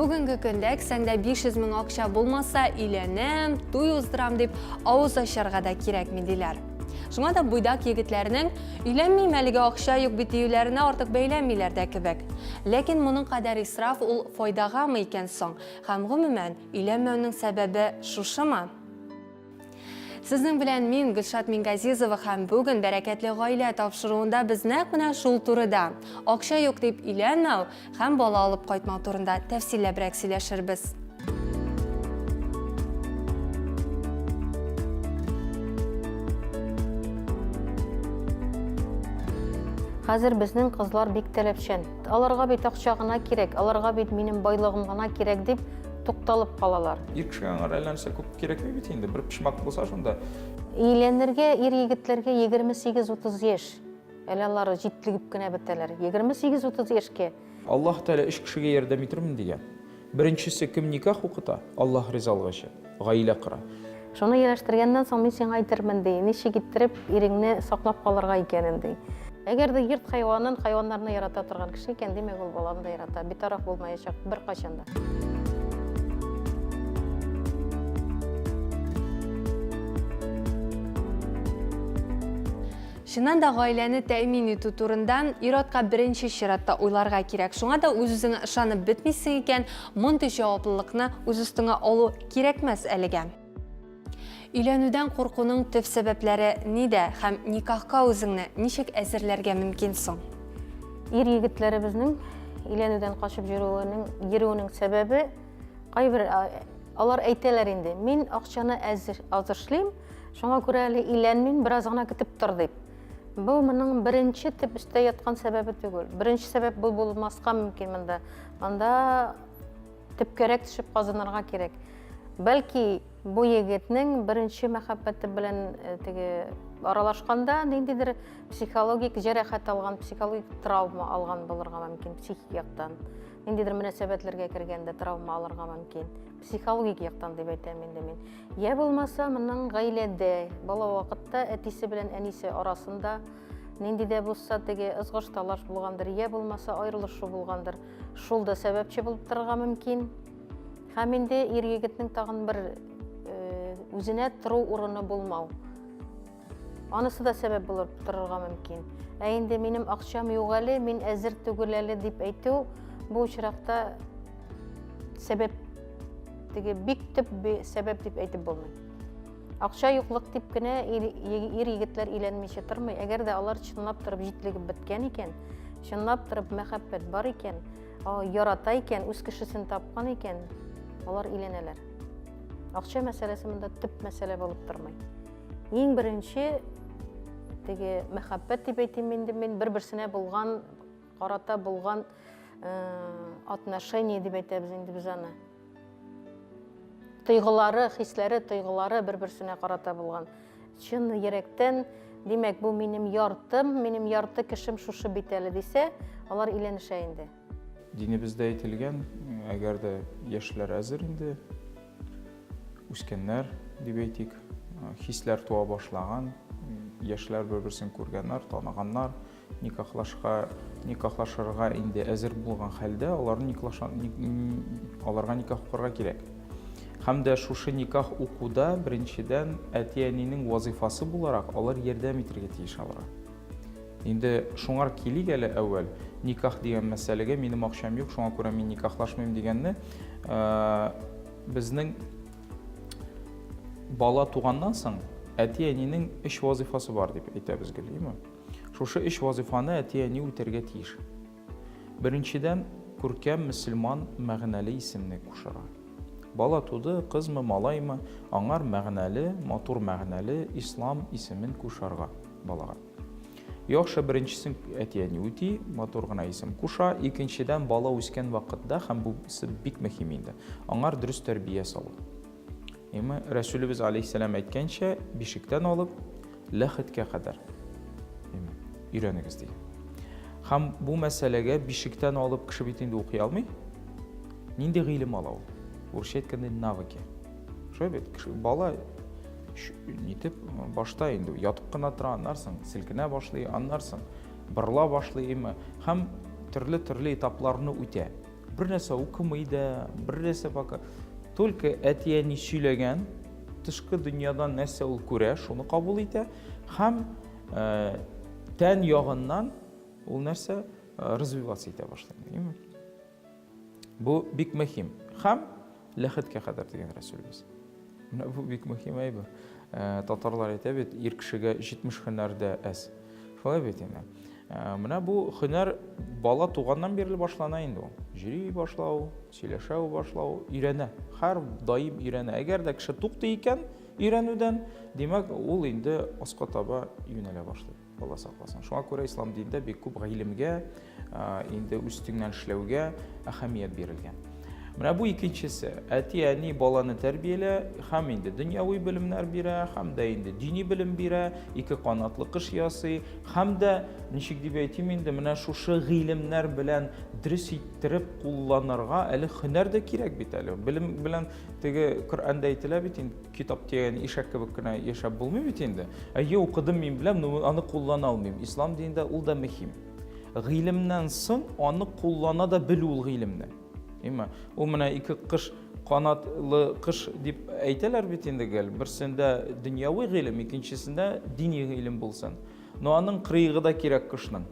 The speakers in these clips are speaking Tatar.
Бүгенге көндә кесәңдә 500 мең акча булмаса, өйләнәм, туй уздырам дип авыз ачарга да кирәкми диләр. Шуңа да буйдак егетләрнең өйләнмим әлегә акча юк бит диюләренә артык бәйләнмиләр дә кебек. Ләкин моның кадәр исраф ул файдагамы икән соң? Һәм гомумән, өйләнмәүнең сәбәбе шушымы? Сезнең белән мин, Гөлшат Мингазизова һәм бүген Бәрәкәтле гаилә тапшыруында без нәкъ менә шул турыда, акча юк дип өйләнмәү һәм бала алып кайтмау турында тәфсилләбрәк сөйләшербез. Хәзер безнең кызлар бик таләпчән. Аларга бит акча гына кирәк, аларга бит минем байлыгым гына кирәк дип тукталып калалар. Ир кешегә аңар әллә нәрсә күп кирәкми бит инде, бер почмак булса шунда. Өйләнергә ир-егетләргә 28-30 яшь. Әле алар җитлегеп кенә бетәләр. 28-30 яшькә. Аллаһ Тәгалә өч кешегә ярдәм итермен дигән. Беренчесе, кем никах укыта, Аллаһ ризалыгы өчен, гаилә кора. Шуны ияләштергәннән соң мин сиңа әйтермен, ди, ничек иттереп иреңне саклап калырга икәнен, ди. Әгәр дә йорт хайванын, хайваннарны ярата торган кеше икән, димәк, ул баланы да ярата, битараф булмаячак беркайчан да. Чыннан да гаиләне тәэмин итү турында ир-атка беренче чиратта уйларга кирәк. Шуңа да үз-үзеңә ышанып бетмисең икән, мондый җаваплылыкны үз өстеңә алу кирәкмәс әлегә. Өйләнүдән куркуның төп сәбәпләре нидә һәм никахка үзеңне ничек әзерләргә мөмкин соң? Ир-егетләребезнең өйләнүдән качып йөрүенең, йөрүенең сәбәбе кайбер алар әйтәләр инде, мин акчаны әзер аз эшлим, шуңа күрә әле өйләнмим, бераз гына көтеп тор дип. Бу моның беренче төп өстә яткан сәбәбе түгел. Беренче сәбәп бу булмаска мөмкин монда. Анда Төпкәрәк төшеп казынырга кирәк. Бәлки, бу егетнең беренче мәхәббәте белән э, теге аралашканда ниндидер психологик җәрәхәт алган, психологик травма алган булырга мөмкин, психик яктан. Ниндидер мөнәсәбәтләргә кергәндә травма алырга мөмкин. Психологик яктан дип әйтәм инде мин. Я булмаса, моның гаиләдә, бала вакытта әтисе белән әнисе арасында нинди дә булса теге ызгыш-талаш булгандыр, я булмаса аерылышу булгандыр. Шул да сәбәпче булып торырга мөмкин. Һәм инде ир-егетнең тагын бер э, үзенә тору урыны булмау. Анысы да сәбәп булып торырга мөмкин. Ә инде минем акчам юк әле, мин әзер түгел әле дип әйтү бу очракта сәбәп теге бик төп сәбәп дип әйтеп булмый. Акча юклык дип кенә ир-егетләр өйләнмичә тормый. Әгәр дә алар чынлап торып җитлегеп беткән икән, чынлап торып мәхәббәт бар икән, ярата икән, үз кешесен тапкан икән, алар өйләнәләр. Акча мәсьәләсе монда төп мәсьәлә булып тормый. Иң беренче теге мәхәббәт дип әйтим инде мин, бер-берсенә булган, карата булган отношение дип әйтәбез инде без аны. Тойгылары, хисләре, тойгылары бер-берсенә карата булган. Чын йөрәктән, димәк, бу минем яртым, минем ярты кешем шушы бит әле дисә, алар өйләнешә инде. Динебездә әйтелгән, әгәр дә яшьләр әзер инде, үскәннәр дип әйтик, хисләр туа башлаган, яшьләр бер-берсен күргәннәр, таныганнар, Никахлашка, никахлашырга инде әзер булган хәлдә аларны никлаша, аларга никах укырга кирәк. Һәм дә шушы никах укуда беренчедән әти-әнинең вазыйфасы буларак алар ярдәм итәргә тиеш аларга. Инде шуңар килик әле әүвәл. Никах дигән мәсьәләгә минем акчам юк, шуңа күрә мин никахлашмыйм дигәнне безнең бала туганнан соң әти-әнинең өч вазыйфасы бар дип әйтәбез гел, әйеме? Шушы өч вазыйфаны әти-әни үтәргә тиеш. Беренчедән, күркәм мөселман мәгънәле исемне кушырга. Бала туды, кызмы, малаймы, аңар мәгънәле, матур мәгънәле ислам исемен кушарга балага. Яхшы, беренчесен әти-әни үти, матур гына исем куша. Икенчедән, бала үскән вакытта, һәм бусы бик мөһим инде, аңар дөрес тәрбия салу. Яме Рәсүлебез алейһиссәлам әйткәнчә, бишектән алып ләхеткә кадәр. Яме өйрәнегез дигән. Һәм бу мәсьәләгә бишектән алып кеше бит инде укый алмый. Нинди гыйлем ала ул? Урысча әйткәндә навыки. Шулай бит, кеше бала нитеп башта инде ятып кына тора, аннан соң селкенә башлый, аннан соң борыла башлый име һәм төрле-төрле этапларны үтә. Бер нәрсә укымый да, бер нәрсә пока. Только әти-әни сөйләгән, тышкы дөньядан нәрсә ул күрә, шуны кабул итә һәм э, тән ягыннан ул нәрсә э, развиваться итә башлый. Бу бик мөһим. Һәм ләхеткә кадәр дигән Рәсүлебез. Менә бу бик мөһим әйбер. Э, татарлар әйтә бит, ир кешегә 70 һөнәр дә әз. Шулай бит инде. Э, менә бу һөнәр бала туганнан бирле башлана инде ул. Җөри башлау, сөйләшә башлау, өйрәнә. Һәр даим өйрәнә. Әгәр дә кеше туктый икән өйрәнүдән, димәк, ул инде аска таба юнәлә башлый. Алла сакласын. Шуңа күрә ислам динендә бик күп гыйлемгә, инде үз өстеңнән эшләүгә әһәмият бирелгән. Менә бу икенчесе. Әти-әни баланы тәрбиялә һәм инде дөньяви белемнәр бирә, һәм дә инде дини белем бирә, ике канатлы кыш ясый, һәм дә ничек дип әйтим инде, менә шушы гыйлемнәр белән дөрес иттереп кулланырга әле һөнәр дә кирәк бит әле. Белем белән теге Коръәндә әйтелә бит инде, китап дигән ишәк кебек кенә яшәп булмый бит инде. Әйе, укыдым мин беләм, но аны куллана алмыйм. Ислам динендә ул да мөһим. Гыйлемнән соң аны куллана да белү ул гыйлемне. Әйме? Ул менә ике кыш канатлы кыш дип әйтәләр бит инде гел. Берсендә дөньяви гыйлем, икенчесендә дини гыйлем булсын. Но аның кырыегы да кирәк кышның.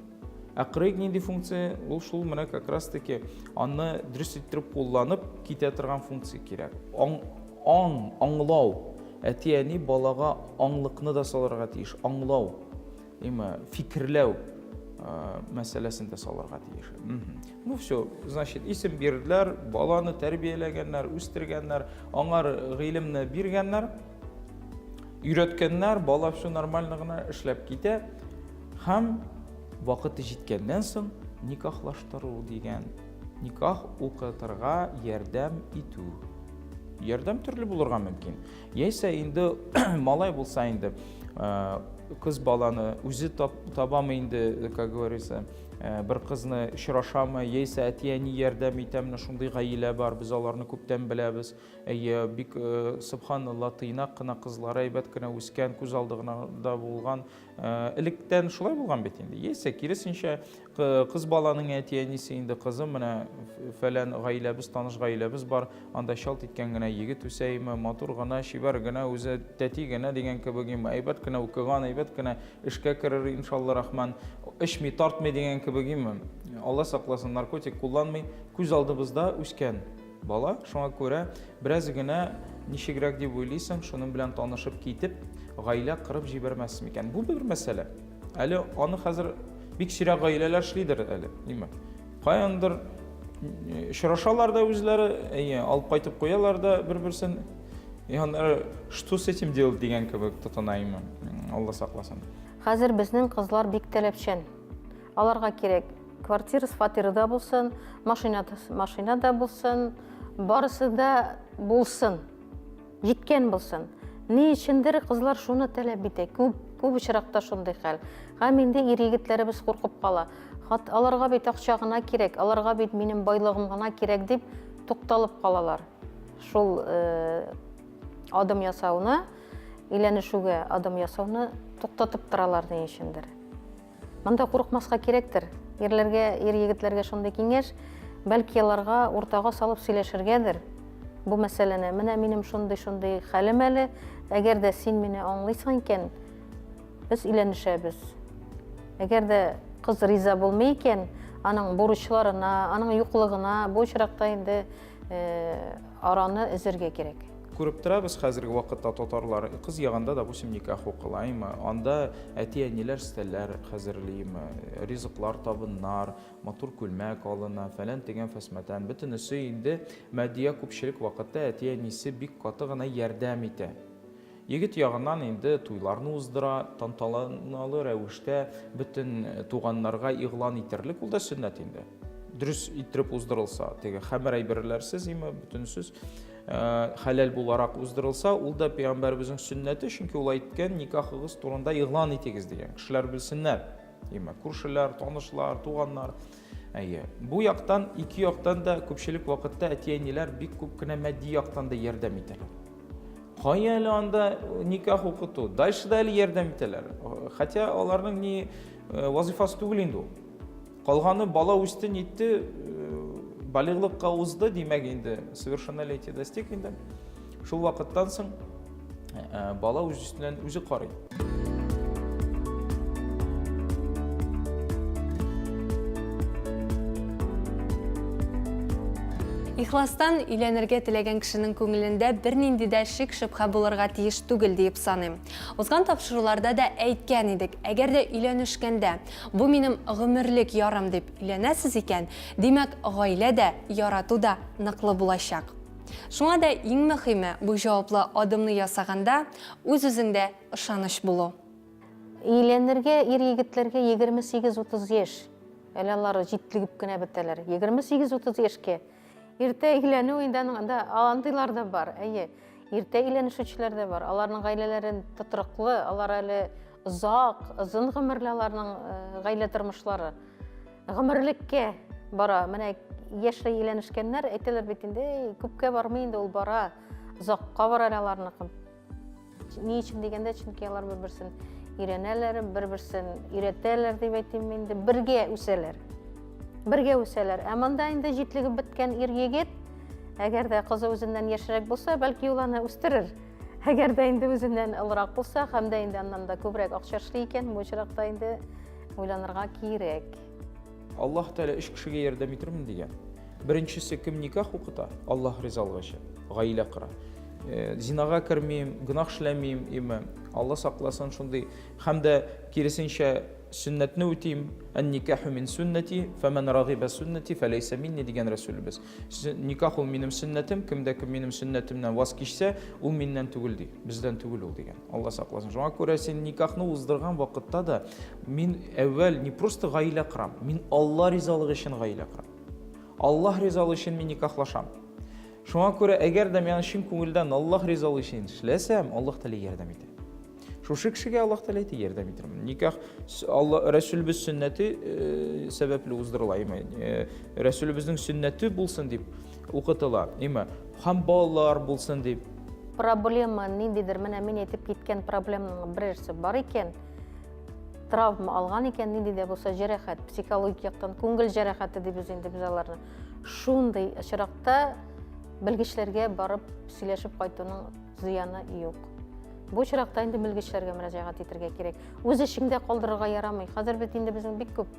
Ә кырыек нинди функция? Ул шул менә как раз таки аны дөрес иттереп кулланып китә торган функция кирәк. Аң, аң, аңлау. Әти-әни балага аңлыкны да салырга тиеш, аңлау. Имә, фикерләү мәсьәләсен дә салырга тиеш. Ну все, значит, исем бирделәр, баланы тәрбияләгәннәр, үстергәннәр, аңар гыйлемне биргәннәр, өйрәткәннәр, бала все нормально гына эшләп китә. Һәм вакыты җиткәннән соң никахлаштыру дигән никах укытырга ярдәм итү. Ярдәм төрле булырга мөмкин. Яисә инде малай булса инде, э, кыз баланы үзе табамы инде, как говорится, э, бер кызны очрашамы, яисә әти-әни ярдәм итә, менә шундый гаилә бар, без аларны күптән беләбез. Әйе, бик э, субханалла, тыйнак кына кызлары әйбәт кенә үскән, күз алдында булган. Э, электән шулай булган бит инде. Яисә киресенчә, кыз баланың әти-әнисе инде кызым менә фәлән гаиләбез, таныш гаиләбез бар, анда чалт иткән генә егет үсә име, матур гына, чибәр генә, үзе тәти генә дигән кебек име, әйбәт кенә укыган, әйбәт кенә эшкә керер, иншалла рахман, эчми, тартмый дигән кебек име. Алла сакласын, наркотик кулланмый, күз алдыбызда үскән бала, шуңа күрә бераз генә ничегрәк дип уйлыйсың, шуның белән танышып китеп, гаилә кырып җибәрмәс микән? Бу бер мәсьәлә. Әле аны хәзер бик сирәк гаиләләр эшлидер әле, димме? Каяндыр очрашалар да үзләре, әйе, алып кайтып куялар да бер-берсен. И аннары что с этим делать дигән кебек тотына име. Алла сакласын. Хәзер безнең кызлар бик таләпчән. Аларга кирәк квартира, фатиры да булсын, машина, машина да булсын, барысы да булсын, җиткән булсын. Ни өчендер кызлар шуны таләп итә. Күп, күп очракта шундый хәл. Һәм инде ир-егетләребез куркып кала. Хат, аларга бит акча гына кирәк, аларга бит минем байлыгым гына кирәк дип тукталып калалар. Шул э, адым ясауны, өйләнешүгә адым ясауны туктатып торалар ни өчендер. Монда курыкмаска кирәктер. Ирләргә, ир-егетләргә шундый киңәш, бәлки аларга уртага салып сөйләшергәдер бу мәсьәләне. Менә минем шундый-шундый хәлем әле, әгәр дә син мине аңлыйсың икән, без өйләнешәбез. Әгәр дә кыз риза булмый икән, аның бурычларына, аның юклыгына бу очракта инде э, араны өзәргә кирәк. Күреп торабыз, хәзерге вакытта татарлар кыз ягында, допустим, никах укыла, әйме, анда әти-әниләр өстәлләр хәзерлиме, ризыклар, табыннар, матур күлмәк алына, фәлән тегән фәсмәтән, бөтенесе инде матдия күпчелек вакытта әти-әнисе бик каты гына ярдәм итә. Егет ягыннан инде туйларны уздыра, тантаналы рәвештә бөтен туганнарга игълан итерлек, ул да сөннәт инде. Дөрес иттереп уздырылса, теге хәмер әйберләрсез име, бөтенсез хәләл буларак уздырылса, ул да пәйгамбәребезнең сөннәте, чөнки ул әйткән, никахыгыз турында игълан итегез дигән, кешеләр белсеннәр. Име, күршеләр, танышлар, туганнар. Әйе. Бу яктан, ике яктан да күпчелек вакытта әти-әниләр бик күп кенә матди яктан да ярдәм итәләр. Кая әле анда никах укыту? Дальше да әле ярдәм итәләр. Хотя аларның ни вазифасы түгел инде ул. Калганы бала үсте, нитте, Балигълыкка узды, димәк инде совершеннолетие достиг инде. Шул вакыттан соң э, бала үз өстеннән үзе карый. Ихластан өйләнергә теләгән кешенең күңелендә бернинди дә шик-шөбһә булырга тиеш түгел диеп саныйм. Узган тапшыруларда да әйткән идек, әгәр дә өйләнешкәндә, бу минем гомерлек ярым дип өйләнәсез икән, димәк, гаилә дә, ярату да ныклы булачак. Шуңа да иң мөхиме, бу җаваплы адымны ясаганда, үз-үзеңдә ышаныч булу. Өйләнергә ир-егетләргә 28-30 яшь. Әле алар җитлегеп кенә бетәләр. 28-30 яшькә. Иртә өйләнү инде аның анда андыйлар да бар. Әйе. Иртә өйләнешүчеләр дә бар. Аларның гаиләләре тотрыклы, алар әле озак, озын гомерле аларның э, гаилә тормышлары. Гомерлеккә бара. Менә яшьләй өйләнешкәннәр әйтәләр бит инде, күпкә бармый инде ул бара. Озакка бара әле аларныкы. Ни өчен дигәндә, чөнки алар бер-берсен өйрәнәләр, бер-берсен өйрәтәләр дип әйтим инде, бергә үсәләр. Бергә үсәләр. Ә монда инде җитлегеп беткән ир-егет, әгәр дә кызы үзеннән яшьрәк булса, бәлки ул аны үстерер. Әгәр дә инде үзеннән олырак булса, һәм дә инде аннан да күбрәк акча эшли икән, бу очракта инде уйланырга кирәк. Аллаһ Тәгалә өч кешегә ярдәм итермен дигән. Беренчесе кем никах укыта, Аллаһ ризалыгы өчен, гаилә кора. Э, зинага кермим, гөнаһ эшләмим, име. Алла сакласын шундый. Һәм дә киресенчә сөннәтне үтим. Ан-никаху мин суннати, фәмән рагыйба суннати фәләйсә минни дигән Рәсүлебез. Никах ул минем сөннәтем, кем дә кем минем сөннәтемнән ваз кичсә, ул миннән түгел ди. Бездән түгел ул дигән. Алла сакласын. Шуңа күрә син никахны уздырган вакытта да мин әүвәл не просто гаилә корам, мин Алла ризалыгы өчен гаилә корам. Аллаһ ризалыгы өчен мин никахлашам. Шуңа күрә әгәр дә мин чын күңелдән Аллаһ ризалыгы өчен эшләсәм, Аллаһ Тәгалә ярдәм итә. Шушы кешегә Аллаһ Тәгалә әйтә, ярдәм итермен. Никах Алла Рәсүлебез сөннәте э, сәбәпле уздырыла, име? Э, Рәсүлебезнең сөннәте булсын дип укытыла, име? Һәм балалар булсын дип. Проблема ниндидер, менә мин әйтеп киткән проблеманың берәрсе бар икән, травма алган икән, нинди дә булса җәрәхәт, психологик яктан күңел җәрәхәте дибез инде без аларны. Шундый очракта белгечләргә барып сөйләшеп кайтуның зыяны юк. Бу очракта инде белгечләргә мөрәҗәгать итәргә кирәк. Үз эчеңдә калдырырга ярамый. Хәзер бит инде безнең бик күп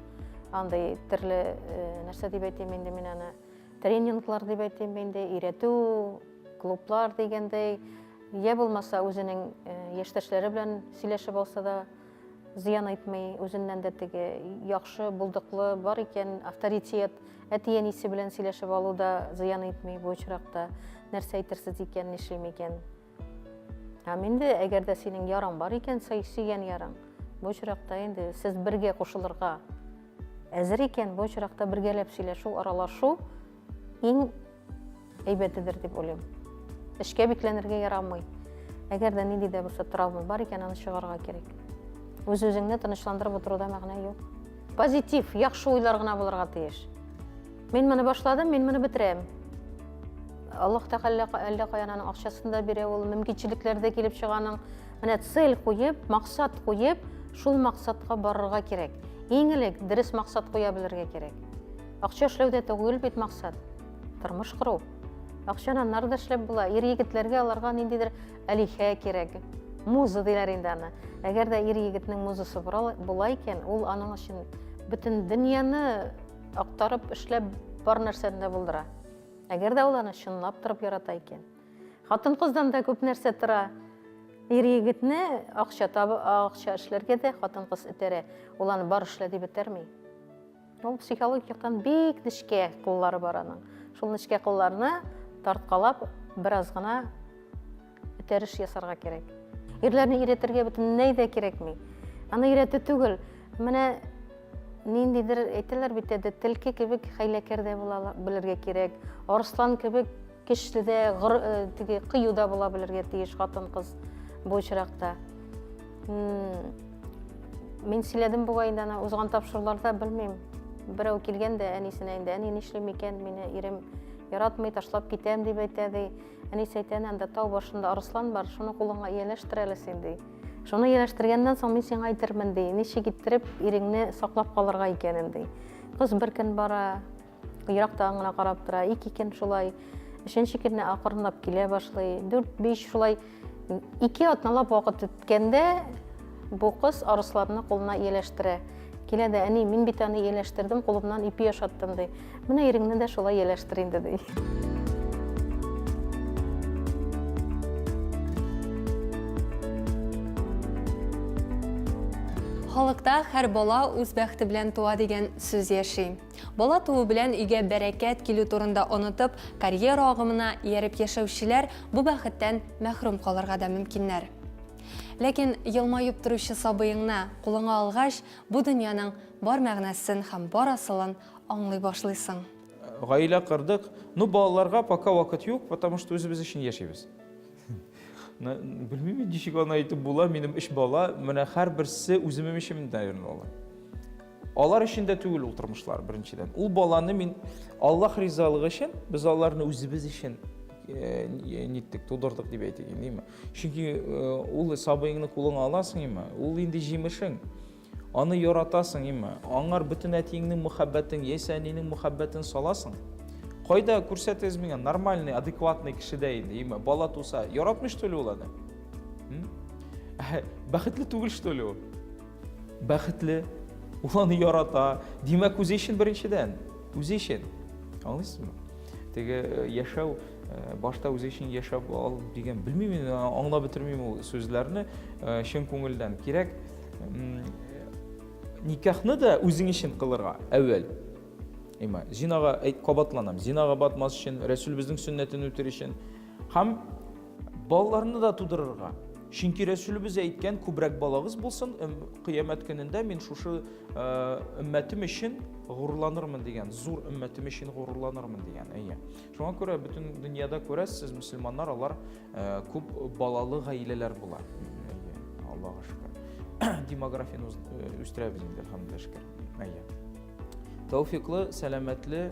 андый төрле э, нәрсә дип әйтим инде мин аны, тренинглар дип әйтим инде, өйрәтү, клублар дигәндәй, я булмаса үзенең э, яшьтәшләре белән сөйләшеп алса да зыян итми, үзеннән дә теге яхшы, булдыклы бар икән, авторитет, әти-әнисе белән сөйләшеп алу да зыян итми бу очракта. Нәрсә әйтерсез икән, нишлим икән? Һәм инде әгәр дә синең яраң бар икән, сөйгән яраң, бу очракта инде сез бергә кушылырга әзер икән, бу очракта бергәләп сөйләшү, аралашу иң әйбәтедер дип уйлыйм. Эшкә бикләнергә ярамый. Әгәр дә нинди дә булса травма бар икән, аны чыгарырга кирәк. Үз-үзеңне тынычландырып утыруда мәгънә юк. Позитив, яхшы уйлар гына булырга тиеш. Мин моны башладым, мин моны бетерәм. Аллаһ Тәгалә әллә каян аның акчасын да бирә, ул мөмкинчелекләр дә килеп чыга аның. Менә цель куеп, максат куеп, шул максатка барырга кирәк. Иң элек дөрес максат куя белергә кирәк. Акча эшләү дә түгел бит максат. Тормыш кору. Акчаны аннары да эшләп була. Ир-егетләргә аларга ниндидер алихә кирәк. Муза диләр инде аны. Әгәр дә ир-егетнең музасы була икән, ул аның өчен бөтен дөньяны актарып эшләп бар нәрсәне дә булдыра. Әгәр дә ул аны чынлап торып ярата икән. Хатын-кыздан да күп нәрсә тора. Ир-егетне акча табып, акча эшләргә дә хатын-кыз этәрә. Ул аны бар эшлә дип этәрми. Ул психологик яктан бик нечкә куллары бар аның. Шул нечкә кулларны тарткалап, бераз гына этәреш ясарга кирәк. Ирләрне өйрәтергә бөтенләй дә кирәкми. Аны өйрәтү түгел. Менә ниндидер әйтәләр бит әле, төлке кебек хәйләкәр дә була белергә кирәк. Арыслан кебек көчле дә, э, теге кыю да була белергә тиеш хатын-кыз бу очракта. Мин сөйләдем бугай инде аны узган тапшыруларда, белмим. Берәү килгән дә әнисенә инде, әни нишлим икән, мине ирем яратмый, ташлап китәм дип әйтә ди. Әнисе әйтә, әнә анда тау башында арыслан бар, шуны кулыңа ияләштер әле син ди. Шуны ияләштергәннән соң мин сиңа әйтермен ди, ничек иттереп иреңне саклап калырга икәнен ди. Кыз бер көн бара, Ерактан гына карап тора. Ике көн шулай. Өченче көнне акрынлап килә башлый. Дүрт, биш шулай. Ике атналап вакыт үткәндә бу кыз Арысланны кулына ияләштерә. Килә дә, әни, мин бит аны ияләштердем, кулымнан ипи ашаттым, ди. Менә иреңне дә шулай ияләштер инде, ди. Халыкта һәр бала үз бәхте белән туа дигән сүз яши. Бала туу белән өйгә бәрәкәт килү турында онытып, карьера агымына ияреп яшәүчеләр бу бәхеттән мәхрүм калырга да мөмкиннәр. Ләкин елмаеп торучы сабыеңны кулыңа алгач, бу дөньяның бар мәгънәсен һәм бар асылын аңлый башлыйсың. Гаилә кордык. Ну, балаларга пока вакыт юк, потому что үзебез өчен яшибез. Белмим, ничек аны әйтеп була, минем өч бала, менә һәрберсе үземем өчен, наверное, алар. Алар өчен дә түгел ул тормышлар, беренчедән. Ул баланы мин Аллаһ ризалыгы өчен, без аларны үзебез өчен э, ниттек, тудырдык дип әйтик инде, Чөнки э, ул сабыеңны кулыңа аласың, име, ул инде җимешең. Аны яратасың, име? Аңар бөтен әтиеңнең мөхәббәтен, яисә әнинең мөхәббәтен саласың. Кайда күрсәтегез миңа нормальный, адекватный кешедә инде, име? Бала туса, яратмый что ли ул аны? Бәхетле түгел что ли ул? Бәхетле. Ул аны ярата. Димәк, үзе өчен беренчедән. Үзе өчен. Аңлыйсызмы? Теге э, яшәү э, башта үзе өчен яшәп ал дигән, белмим инде, аңлап бетермим ул сүзләрне э, чын күңелдән. Кирәк никахны да үзең өчен кылырга әүвәл. Има, зинага әйт кабатланам. Зинага батмас өчен, Рәсүлебезнең сөннәтен үтер өчен һәм балаларны да тудырырга. Чөнки Рәсүлебез әйткән, күбрәк балагыз булсын, кыямәт көнендә мин шушы өммәтем өчен горурланырмын дигән, зур өммәтем өчен горурланырмын дигән. Әйе. Шуңа күрә бөтен дөньяда күрәсез, мөселманнар алар Күп балалы гаиләләр була. Әйе, Аллага шөкер. Демографияне үстерәбез инде, әлхәмдүлилләһ шөкер. Әйе. Тәүфиклы, сәламәтле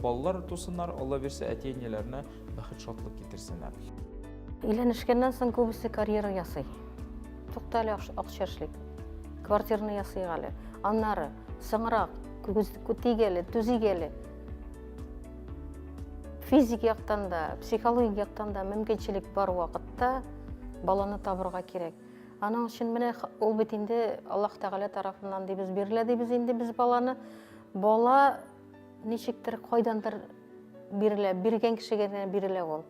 балалар тусыннар, Алла бирсә, әти-әниләренә бәхет, шатлык китерсеннәр. Өйләнешкәннән соң күбесе карьера ясый. Тукта әле акча эшлик. Квартираны ясыйк әле. Аннары соңрак күтик әле, төзик әле. Физик яктан да, психологик яктан да мөмкинчелек бар вакытта баланы табырга кирәк. Аның өчен менә ул бит инде Аллаһ Тәгалә тарафыннан дибез, бирелә дибез инде без баланы. Бала ничектер кайдандыр бирелә, биргән кешегә генә бирелә ул.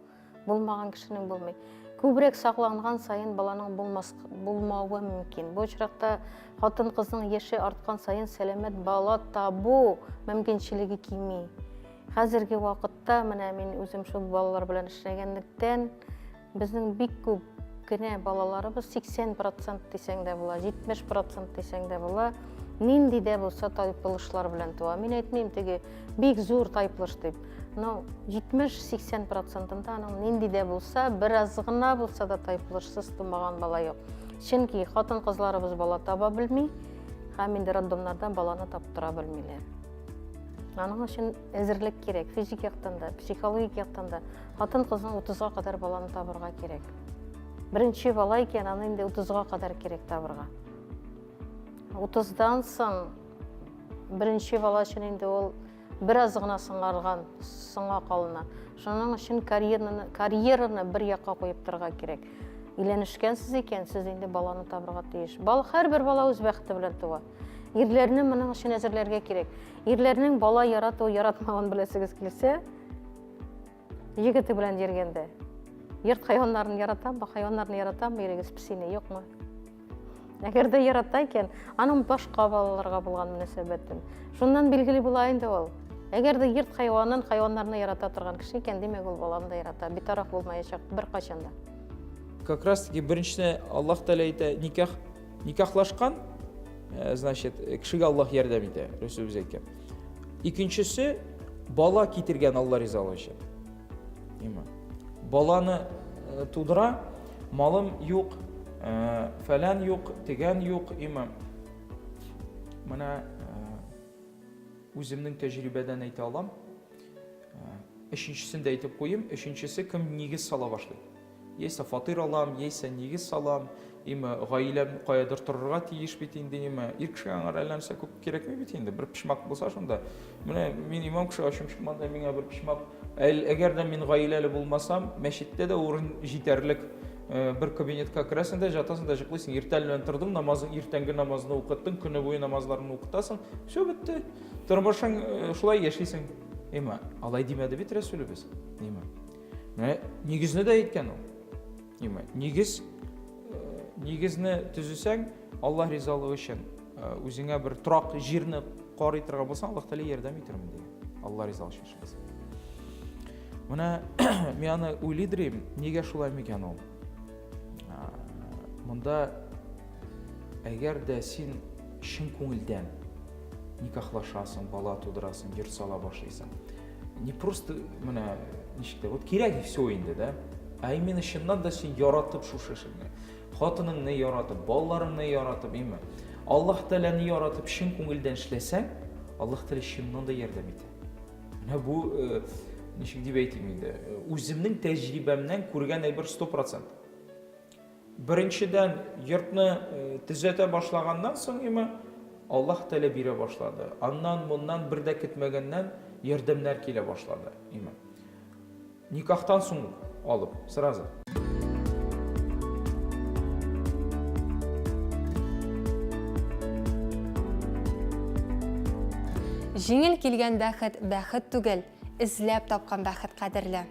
Булмаган кешенең булмый. Күбрәк сакланган саен баланың булмас, булмавы мөмкин. Бу очракта хатын-кызның яше арткан саен сәламәт бала табу мөмкинчелеге кими. Хәзерге вакытта менә мин үзем шул балалар белән эшләгәнлектән, безнең бик күп кенә балаларыбыз 80% дисәң дә була, 70% дисәң дә була, нинди дә булса тайпылышлар белән туа. Мин әйтмим теге бик зур тайпылыш дип. Но 70-80 процентында аның нинди дә булса, бераз гына булса да тайпылышсыз тумаган бала юк. Чөнки хатын-кызларыбыз бала таба белми һәм инде роддомнардан баланы таптыра белмиләр. Аның өчен әзерлек кирәк, физик яктан да, психологик яктан да. Хатын-кызның 30-га кадәр баланы табырга кирәк. Беренче бала икән, аны инде 30-га кадәр кирәк табырга. 30-дан соң беренче бала өчен инде ул бераз гына соңарган, соңа калына. Шуның өчен карьераны, карьераны бер якка куеп торырга кирәк. Өйләнешкәнсез икән, сез инде баланы табырга тиеш. Бал, һәрбер бала үз бәхете белән туа. Ирләрне моның өчен әзерләргә кирәк. Ирләрнең бала ярату, яратмавын беләсегез килсә, егете белән йөргәндә. Йорт хайваннарын яратаммы, хайваннарны яратаммы ирегез, песине, юкмы? Әгәр дә ярата икән, аның башка балаларга булган мөнәсәбәтен. Шуннан билгеле була инде ул. Әгәр дә йорт хайванын, хайваннарны ярата торган кеше икән, димәк, ул баланы да ярата, битараф булмаячак беркайчан да. Как раз таки беренчедән Аллаһ Тәгалә әйтә, никах Никахлашкан, э, значит, э, кешегә Аллаһ ярдәм итә, Рәсүлебез әйткән. Икенчесе, бала китергән Алла ризалыгы өчен. Има. Баланы э, тудыра, малым юк, фәлән юк, тегән юк, има. Менә үземнең тәҗрибәдән әйтә алам. Өченчесен дә әйтеп куйым. Өченчесе кем нигез сала башлый. Яисә фатир алам, яисә нигез салам, име гаиләм каядыр торырга тиеш бит инде, име ир кешегә аңар әллә нәрсә күп кирәкми бит инде, бер почмак булса шунда. Менә мин имам кеше ачым чыкмады, миңа бер почмак. Әгәр дә мин гаиләле булмасам, мәчеттә дә урын җитәрлек. Э, бер кабинетка керәсең дә, жатасың да җыклыйсың. Иртән белән тордың, намазың, иртәнге намазны укыттың, көне буе намазларны укытасың. Все бетте. Тормышың э, шулай яшисең. Име, алай димәде бит Рәсүлебез. Име. Менә нигезне дә әйткән ул. Ниме? Нигез э, нигезне төзесәң, Аллаһ ризалыгы өчен э, үзеңә бер торак җирне карый торган булсаң, Аллаһ Тәгалә ярдәм итермен дигән. Аллаһ ризалыгы өчен эшләсәң. Менә мин аны уйлыйдыр идем, нигә шулай микән ул? Монда әгәр дә син чын күңелдән никахлашасың, бала тудырасың, йорт сала башлыйсың. Не просто менә ничек тә, вот кирәк и все инде, да? Ә именно чыннан да син яратып шушы эшеңне, хатыныңны яратып, балаларыңны яратып, именно Аллаһ Тәгаләне яратып, чын күңелдән эшләсәң, Аллаһ Тәгалә чыннан да ярдәм итә. Менә бу э, ничек дип әйтим инде, э, үземнең тәҗрибәмнән күргән әйбер 100%. Беренчедән, йортны э, төзәтә башлаганнан соң име, Аллаһ Тәгалә бирә башлады. Аннан, моннан бер дә көтмәгәннән ярдәмнәр килә башлады. Име. Никахтан соң алып, сразу. Җиңел килгән бәхет бәхет түгел, эзләп тапкан бәхет кадерле.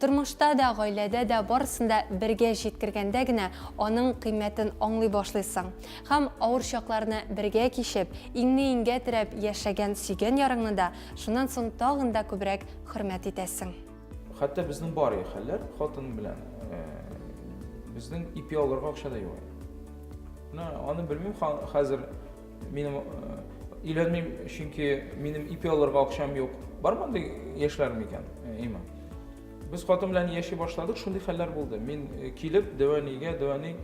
Тормышта да, гаиләдә дә барысын да бергә җиткергәндә генә аның кыйммәтен аңлый башлыйсың. Һәм авыр чакларны бергә кичеп, иңне-иңгә терәп яшәгән сөйгән ярыңны да шуннан соң тагын да күбрәк хөрмәт итәсең. Хәтта безнең бар хәлләр хатын белән безнең ипи алырга акча да юк. Менә аны белмим хәзер минем өйләнмим, чөнки минем ипи алырга акчам юк. Бар мондый яшьләр микән? Има. Без хатын белән яши башладык, шундый хәлләр булды. Мин килеп дәвәнигә, дәвәни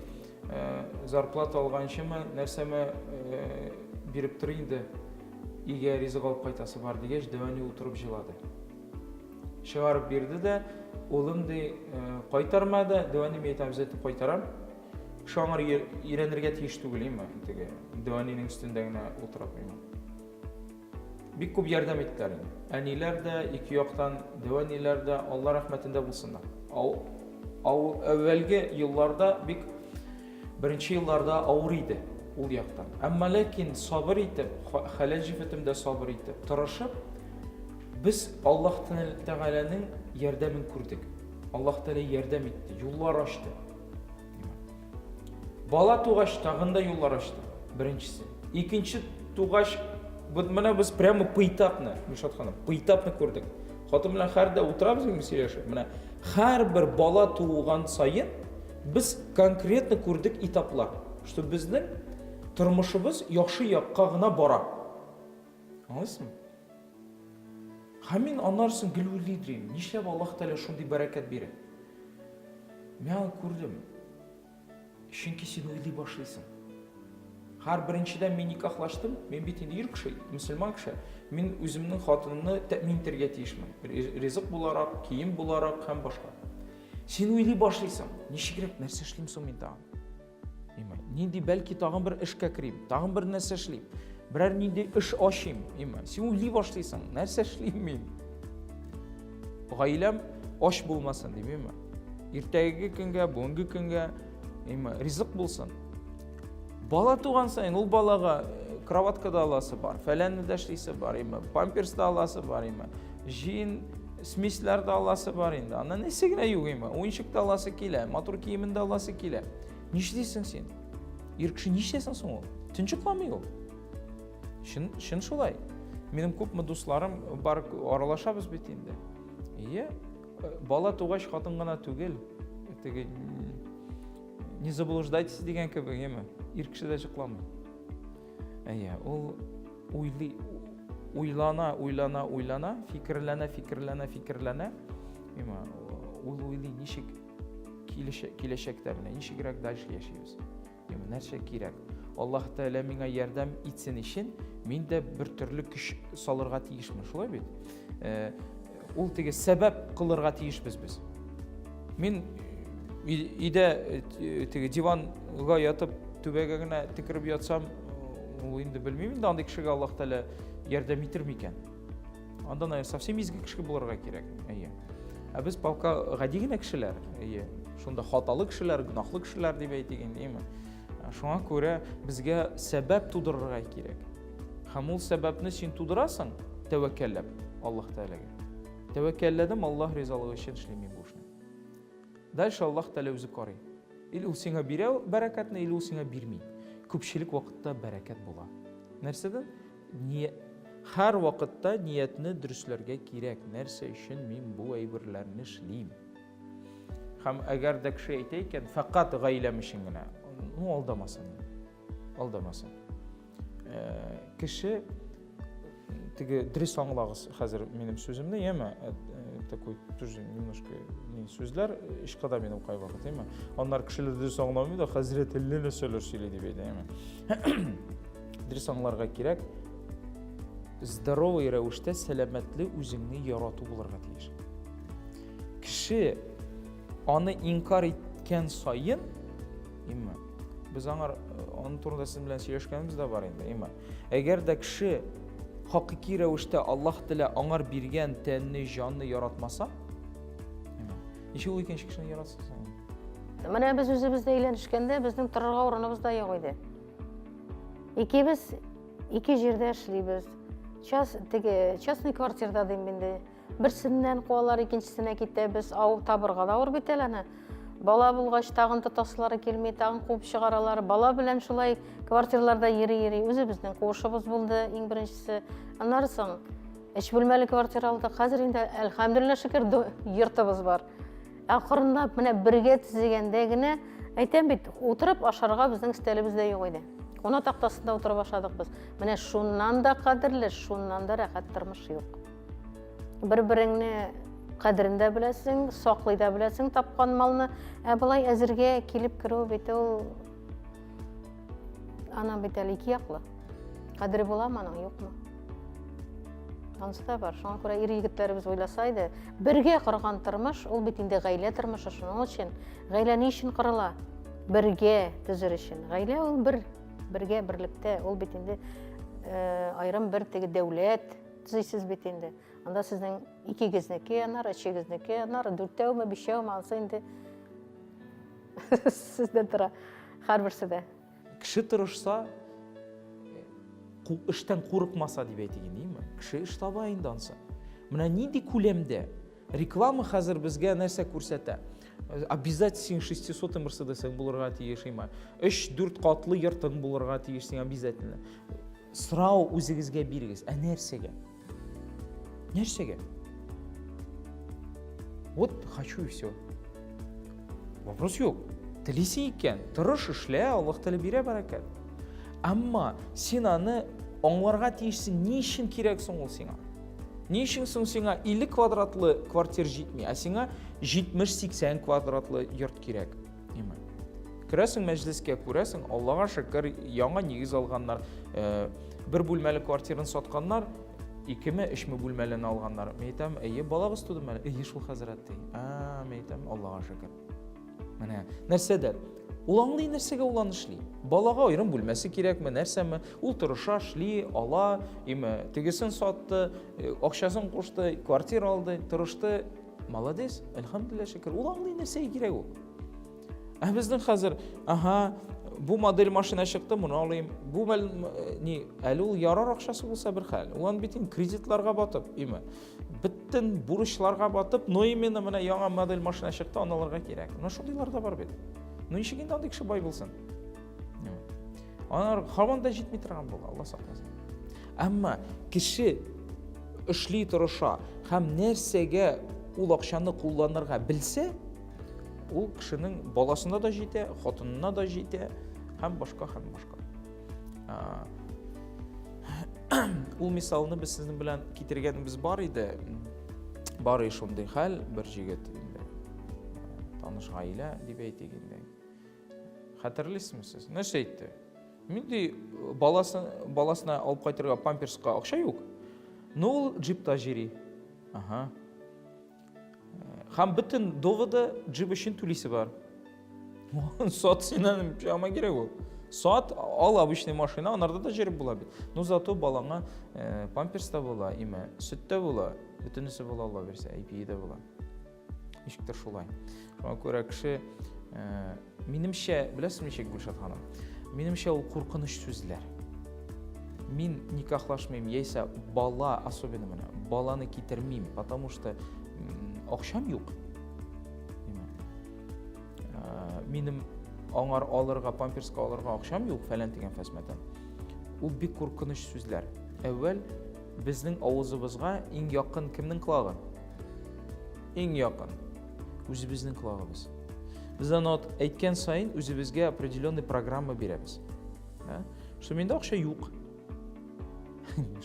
зарплата алганчымы, нәрсәме биреп тор инде. Өйгә ризык алып кайтасы бар дигәч, дәвәни утырып җылады. Чыгарып бирде дә, улым ди, кайтарма да, дәвәни мин әйтәм, обязательно кайтарам. Кеше аңар өйрәнергә тиеш түгел, име, теге дәвәнинең өстендә генә утырып, име. Бик күп ярдәм иттеләр инде. Әниләр дә, ике яктан дәвәниләр дә, Алла рәхмәтендә булсыннар. Ау, ау, әүвәлге елларда бик беренче елларда авыр иде ул яктан. Әмма ләкин сабыр итеп, хәләл җефетем дә сабыр итеп, тырышып, без Аллаһ Тәгаләнең ярдәмен күрдек. Аллаһ Тәгалә ярдәм итте, юллар ачты. Бала тугач тагын да юллар ачты. Беренчесе. Икенче тугач, вот менә без прямо поэтапны, Мишат ханым, поэтапны күрдек. Хатын белән һәр дә утырабыз инде сөйләшеп. Менә һәрбер бала туган саен без конкретно күрдек этаплар, что безнең тормышыбыз яхшы якка гына бара. Аңлыйсызмы? Һәм мин аннан соң гел уйлый идем, нишләп Аллаһ Тәгалә шундый бәрәкәт бирә? Мин аны күрдем. Чөнки син уйлый башлыйсың. Һәр беренчедән мин никахлаштым, мин бит инде ир кеше, мөселман кеше. Мин үземнең хатынымны тәэмин итәргә тиешмен. Ризык буларак, кием буларак һәм башка. Син уйлый башлыйсың, ничегрәк нәрсә эшлим соң мин тагын? Имай. Нинди бәлки тагын бер эшкә керим, тагын бер нәрсә эшлим. Берәр нинди эш ачыйм, имай. Син уйлый башлыйсың, нәрсә эшлим мин? Гаиләм ач булмасын дип, имай. Иртәгеге көнгә, бүгенге көнгә, имай, ризык булсын. Бала туган саен ул балага э, кроватка да аласы бар, фәләнне дә эшлисе бар, имай, памперс да аласы бар, имай. Җин смесләр дә аласы бар инде. Аннан нәрсә генә юк имай. Уенчык та аласы килә, матур киемен дә аласы килә. Нишлисең син? Ир кеше нишләсен соң ул? Төн йокламый ул. Чын, чын шулай. Минем күпме дусларым бар, аралашабыз бит инде. Ие, бала тугач хатын гына түгел. Теге не заблуждайтесь дигән кебек, яме? Ир кеше дә йокламый. Әйе, ул уйлый, уйлана, уйлана, уйлана, фикерләнә, фикерләнә, фикерләнә. Яме, ул уйлый ничек киләчәктә менә ничегрәк дальше яшибез. Яме, нәрсә кирәк? Аллаһ Тәгалә миңа ярдәм итсен өчен, мин дә бер төрле көч салырга тиешмен, шулай бит? Э, ул теге сәбәп кылырга тиешбез без. Мин Өйдә теге диванга ятып түбәгә генә текереп ятсам, ул инде белмим инде андый кешегә Аллаһ Тәгалә ярдәм итер микән? Анда, наверное, совсем изге кеше булырга кирәк. Әйе. Ә без полка гади генә кешеләр, әйе. Шунда хаталы кешеләр, гөнаһлы кешеләр дип әйтик инде, әйеме? Шуңа күрә безгә сәбәп тудырырга кирәк. Һәм ул сәбәпне син тудырасың, тәвәккәлләп Аллаһ Тәгаләгә. Тәвәккәлләдем, Аллаһ ризалыгы өчен эшлим мин бу эшне. Дальше Аллаһ Тәгалә үзе карый. Или ул сиңа бирә бәрәкәтне, или ул сиңа бирми. Күпчелек вакытта бәрәкәт була. Нәрсәдән? Ни һәр вакытта ниятне дөресләргә кирәк. Нәрсә өчен мин бу әйберләрне эшлим? Һәм әгәр дә кеше әйтә икән, фәкать гаиләм өчен генә, ну алдамасын. Алдамасын. Э, кеше теге дөрес аңлагыз хәзер минем сүземне, яме? Э, э, такой тоже немножко не сүзләр ышкада минем кайвакыт, яме? Аннары кешеләр дөрес аңламый да, хәзрәт әллә нәрсәләр сөйли дип әйтә, яме? Дөрес аңларга кирәк. Здоровый рәвештә сәламәтле үзеңне ярату булырга тиеш. Кеше аны инкар иткән саен, имме, без аңар аның турында сезнең белән сөйләшкәнебез дә бар инде, имме. Әгәр дә кеше хакыйки рәвештә Аллаһ Тәгалә аңар биргән тәнне, җанны яратмаса, имме, ничек ул икенче кешене яратсын соң? Менә без үзебез дә өйләнешкәндә безнең торырга урыныбыз да юк иде. Икебез ике җирдә эшлибез. Час, теге частный квартирада дим инде. Берсеннән куалар, икенчесенә китәбез. Ау табырга да авыр бит әле аны. Бала булгач, тагын тотасылары килми, тагын куып чыгаралар. Бала белән шулай квартирларда йөри-йөри үзебезнең куышыбыз булды, иң беренчесе. Аннары соң өч бүлмәле квартира алдык. Хәзер инде, әлхәмдүлилләһ шөкер, йортыбыз бар. Акрынлап менә бергә төзегәндә генә, әйтәм бит, утырып ашарга безнең өстәлебез дә юк иде. Куна тактасында утырып ашадык без. Менә шуннан да кадерле, шуннан да рәхәт тормыш юк. Бер-береңне кадерен дә беләсең, саклый да беләсең тапкан малны. Ә болай әзергә килеп керү бит ул аның бит әле ике яклы. Кадере буламы аның, юкмы? Анысы да бар. Шуңа күрә ир егетләребез уйласа иде, бергә корган тормыш, ул бит инде гаилә тормышы, шуның өчен. Гаилә ни өчен корыла? Бергә төзер өчен. Гаилә ул бер, бергә, берлектә, ул бит инде э, аерым бер теге дәүләт төзисез бит инде. Анда сезнең икегезнеке, аннары өчегезнеке, аннары дүртәүме, бишәүме, анысы инде сездән тора һәрберсе дә. Кеше тырышса, эштән курыкмаса дип әйтик инде, әйеме? Кеше эш таба инде ансы. Менә нинди күләмдә реклама хәзер безгә нәрсә күрсәтә? Обязательно син 600 Мерседесың булырга тиеш, әйеме? 3-4 катлы йортың булырга тиеш син обязательно. Сорау үзегезгә бирегез. Ә нәрсәгә? Нәрсәгә? Вот хочу и все. Вопрос юк. Телисең икән, тырыш, эшлә, Аллаһ Тәгалә бирә бәрәкәт. Әмма син аны аңларга тиешсең, ни өчен кирәк соң ул сиңа? Ни өчен соң сиңа 50 квадратлы квартир җитми, ә сиңа 70-80 квадратлы йорт кирәк? Ниме? Керәсең мәҗлескә, күрәсең, Аллага шөкер, яңа нигез алганнар, э, бер бүлмәле квартираны сатканнар, икеме, өчме бүлмәлене алганнар. Мин әйтәм, әйе, балагыз тудымы әле? Әйе, шул хәзрәт ди. А, мин әйтәм, Аллага шөкер. Менә нәрсәдә? Ул аңлый нәрсәгә ул аны эшли. Балага аерым бүлмәсе кирәкме, нәрсәме? Ул тырыша, эшли, ала, име, тегесен сатты, э, акчасын кушты, квартира алды, тырышты. Молодец, әлхәмдүлилләһ шөкер. Ул аңлый нәрсәгә кирәк ул. Ә безнең хәзер, ага, бу модель машина чыкты, моны алыйм. Бу мәл, ни, әле ул ярар акчасы булса бер хәл. Ул аны бит инде кредитларга батып, име. Бөтен бурычларга батып, но именно менә яңа модель машина чыкты, аны алырга кирәк. Менә шундыйлар да бар бит. Ну ничек инде андый кеше бай булсын? Алар һаман да җитми торган була, Алла сакласын. Әмма кеше эшли тырыша һәм нәрсәгә ул акчаны кулланырга белсә, ул кешенең баласына да җитә, хатынына да җитә һәм башка һәм башка. Ул мисалны без сезнең белән китергәнебез бар иде. Бар и шундый хәл, бер җегет инде. Таныш гаилә дип әйтик инде. Хәтерлисезме сез? Нәрсә әйтте? Мин ди баласын, баласына алып кайтырга памперска акча юк. Но ул джипта җыри. Ага. Һәм бөтен доводы джип өчен түлисе бар. Сат син аны, аңа кирәк ул. Сат, ал обычный машина, анарда да җөреп була бит. Ну зато балаңа э, памперс та була, име, сөт тә була, бөтенесе була Алла бирсә, ипие дә була. Ничектер шулай. Шуңа күрә кеше э, минемчә, беләсезме ничек, Гөлшат ханым? Минемчә ул куркыныч сүзләр. Мин никахлашмыйм, яисә бала, особенно менә, баланы китермим, потому что акчам юк. Э, минем аңар алырга, памперска алырга акчам юк, фәлән дигән фәсмәтән. Ул бик куркыныч сүзләр. Әүвәл безнең авызыбызга иң якын кемнең колагы? Иң якын. Үзебезнең колагыбыз. Без аны әйткән саен үзебезгә определенный программа бирәбез. Да? Что миндә акча юк.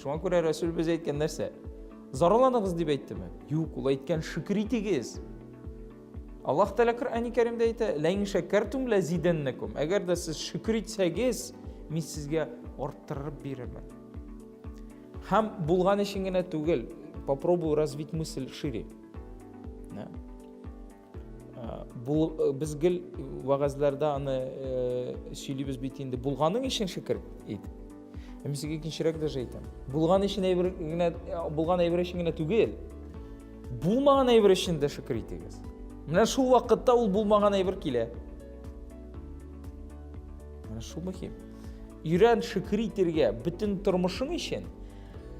Шуңа күрә Рәсүлебез әйткән нәрсә? Зарланыгыз дип әйттеме? Юк, ул әйткән шөкер итегез. Аллаһ Тәгалә Коръәни Кәримдә әйтә: "Ләин шәкәртум ләзидәннәкум." Әгәр дә сез шөкер итсәгез, мин сезгә арттырып бирермен. Һәм булган өчен генә түгел, попробую развить мысль шире. Да? Бу э, без гел вәгазьләрдә аны э, сөйлибез бит инде. Булганың өчен шөкер ит. Ә мин сезгә икенчерәк даже әйтәм. Булган өчен әйбер генә булган әйбер өчен генә түгел. Булмаган әйбер өчен дә шөкер итегез. Менә шул вакытта ул булмаган әйбер килә. Менә шул мөһим. Өйрән шөкер итергә бөтен тормышың өчен,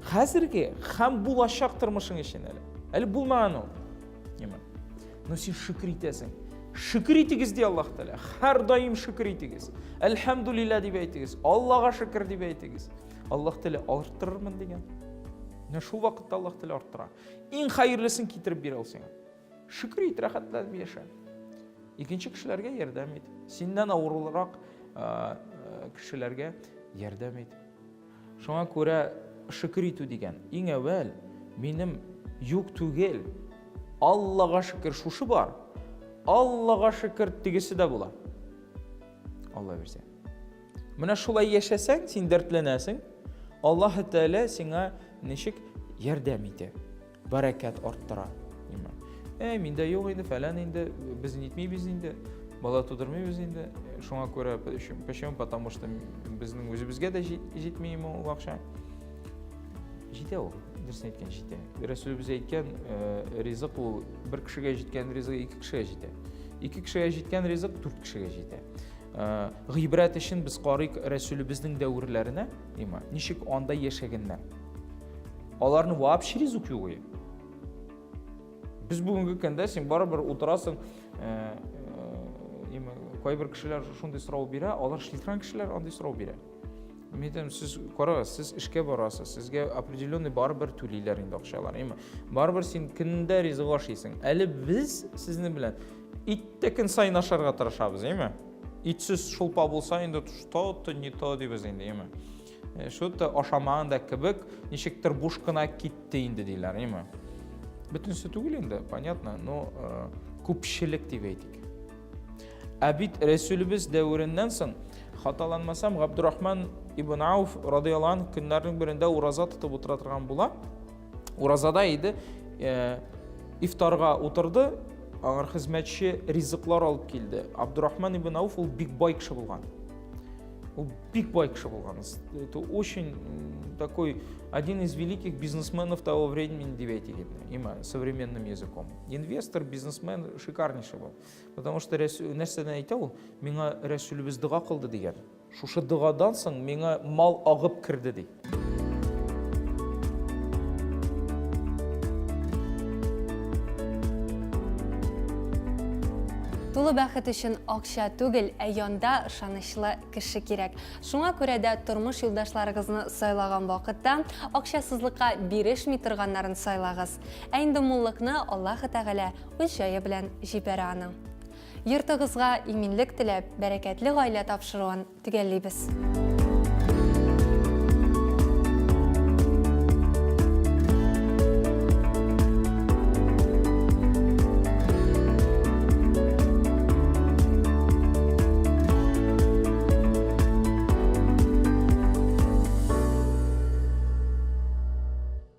хәзерге һәм булачак тормышың өчен әле. Әле булмаган ул. Ниме? Но син шөкер итәсең. Шөкер итегез ди Аллаһ Тәгалә. Һәрдаим шөкер итегез. Әлхәмдулилла дип әйтегез. Аллаһга шөкер дип әйтегез. Аллаһ Тәгалә арттырырмын дигән. Менә шул вакытта Аллаһ Тәгалә арттыра. Иң хәерлесен китереп бирә ул сиңа. Шөкер ит, рәхәтләнеп яшә. Икенче кешеләргә ярдәм ит. Синнән авырлырак кешеләргә ярдәм ит. Шуңа күрә шөкер итү дигән иң әүвәл минем юк түгел. Аллага шөкер шушы бар. Аллага шөкер тегесе дә була. Алла бирсә. Менә шулай яшәсәң, син дәртләнәсең. Аллаһ Тәгалә сиңа ничек ярдәм итә. Бәрәкәт арттыра. Ә, миндә юк инде, фәлән инде, без нитмибез инде, бала тудырмыйбыз инде. Шуңа күрә, почему? Потому что безнең үзебезгә дә җитми ул акча. Җитә ул, дөресен әйткән җитә. Рәсүлебез әйткән, э, ризык ул бер кешегә җиткән ризык ике кешегә җитә. Ике кешегә җиткән ризык дүрт кешегә җитә. Э, гыйбрәт өчен без карыйк Рәсүлебезнең дәверләренә, ничек анда яшәгәннәр. Аларның вообще ризык юк иде. Без бүгенге көндә син барыбер утырасың, э, э, кайбер кешеләр шундый сорау бирә, алар эшли торган кешеләр андый сорау бирә. Мин әйтәм, сез карагыз, сез эшкә барасыз, сезгә определенный барыбер түлиләр инде акчалар, әйме? Барыбер син көндә ризык ашыйсың. Әле без сезнең белән ит тә көн саен ашарга тырышабыз, әйме? Итсез шулпа булса инде что-то не то дибез инде, әйме? Э, что-то ашамаган да кебек, ничектер буш кына китте инде диләр, әйме? Бөтенесе түгел инде, понятно, но э, күпчелек дип әйтик. Ә бит Рәсүлебез дәвереннән соң, хаталанмасам, Габдурахман ибн Ауф радияллаһу анһу көннәрнең берендә ураза тотып утыра торган була. Уразада иде, э, ифтарга утырды, аңар хезмәтче ризыклар алып килде. Абдурахман ибн Ауф ул бик бай кеше булган. Ул бик бай кеше булган. Это очень такой один из великих бизнесменов того времени дип әйтик инде, има современным языком. Инвестор, бизнесмен шикарнейший был. Потому что нәрсәдән әйтә ул? Миңа Рәсүлебез дога кылды дигән. Шушы догадан соң миңа мал агып керде ди. Тулы бәхет өчен акча түгел, ә янда ышанычлы кеше кирәк. Шуңа күрә дә тормыш юлдашларыгызны сайлаган вакытта акчасызлыкка бирешми торганнарын сайлагыз. Ә инде муллыкны Аллаһы Тәгалә үз җае белән җибәрә аның. Йортыгызга иминлек теләп, бәрәкәтле гаилә тапшыруын төгәллибез.